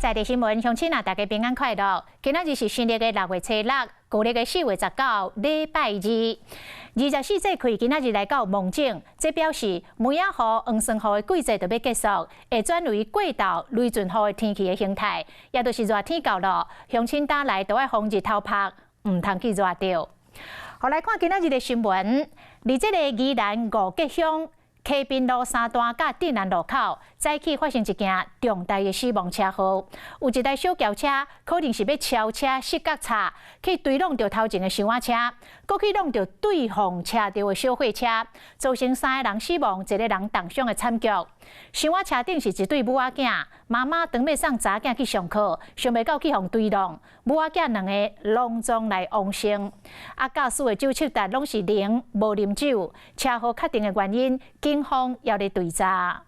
在地新聞，鄉親啊，大家平安快樂。今仔日是新曆的6月初6，舊曆的4月19，禮拜二。24節氣今仔日來到芒種，這表示梅仔雨、黃酸雨的季節就欲結束，會轉為過渡雷陣雨的天氣的形態，也就是熱天到囉。鄉親打來都愛防日頭曬，毋通去熱著。好，來看今仔日的新聞，佇這個宜蘭五結鄉溪濱路三段佮鎮南路口，早起發生一件重大的死亡車禍。有一台小轎車，可能是欲超車失覺差，去追挵著頭前的小車，閣去挵著對方車道的小貨車，造成三個人死亡，一個人重傷的慘劇。小車頂是一對母仔囝，媽媽當欲送查囝去上課，想袂到去予追挵，母仔囝兩个攏總來往生。啊，駕駛的酒測值攏是零，無啉酒。車禍確定的原因，警方猶咧追查。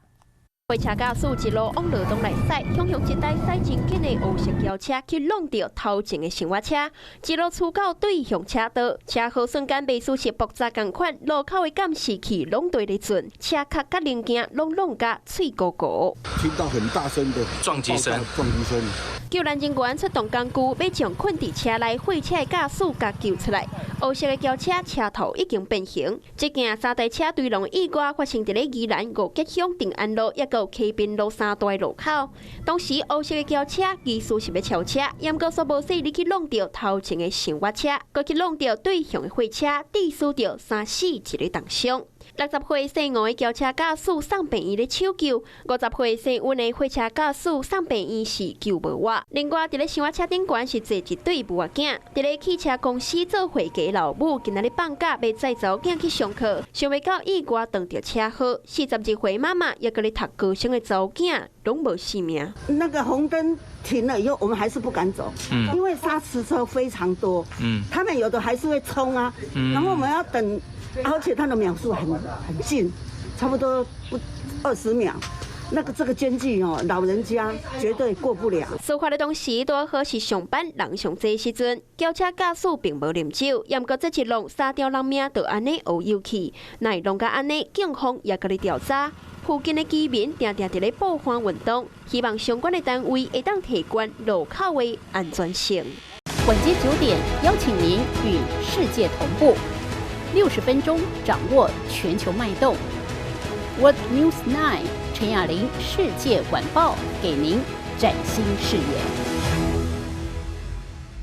貨車駕駛一路往羅東來駛，雄雄一台駛真緊的烏色轎車去挵著頭前的小車，一路趨到對向車道，車禍瞬間袂輸是爆炸仝款，路口的監視器攏對咧轉，車殼佮零件攏挵甲碎糊糊。聽到很大聲的撞擊聲，撞擊聲。救援人員出動工具，欲將困佇車內貨車的駕駛共救出來。烏色的轎車車頭已經變形。這件三台車追挵意外發生佇咧宜蘭五結鄉定安路，抑閣溪濱路三段路口。當時烏色的轎車疑似是欲超車，毋過煞無細膩去挵著頭前的小車，閣去挵著對向的貨車，致使著三死一个重傷。60歲姓吳的轎車駕駛送病院咧搶救，50歲姓溫的貨車駕駛送病院是救無活。另外，佇咧小車頂懸是坐一對母仔囝，佇咧汽車公司做會計老母，今仔日放假欲載查某囝去上課，想袂到意外撞著車禍。42歲媽媽猶閣咧讀高中的查某囝，攏無性命。那個紅燈停了以後，我們還是不敢走，因為砂石車非常多，他們有的還是會衝啊，然後我們要等。而且它的秒數很近，差不多不20秒，那個這個間距哦，老人家絕對過不了。事發的當時，拄好是上班人上濟時陣，轎車駕駛並無啉酒，毋過這一挵三條人命就按呢烏有去，哪會弄甲按呢，警方也閣咧調查。附近的居民定定佇咧布販運動，希望相關的單位會當提懸路口的安全性。晚間9點，邀請您與世界同步。60分鐘掌握全球脈動。World News 9 陳雅玲世界晚報給您嶄新視野。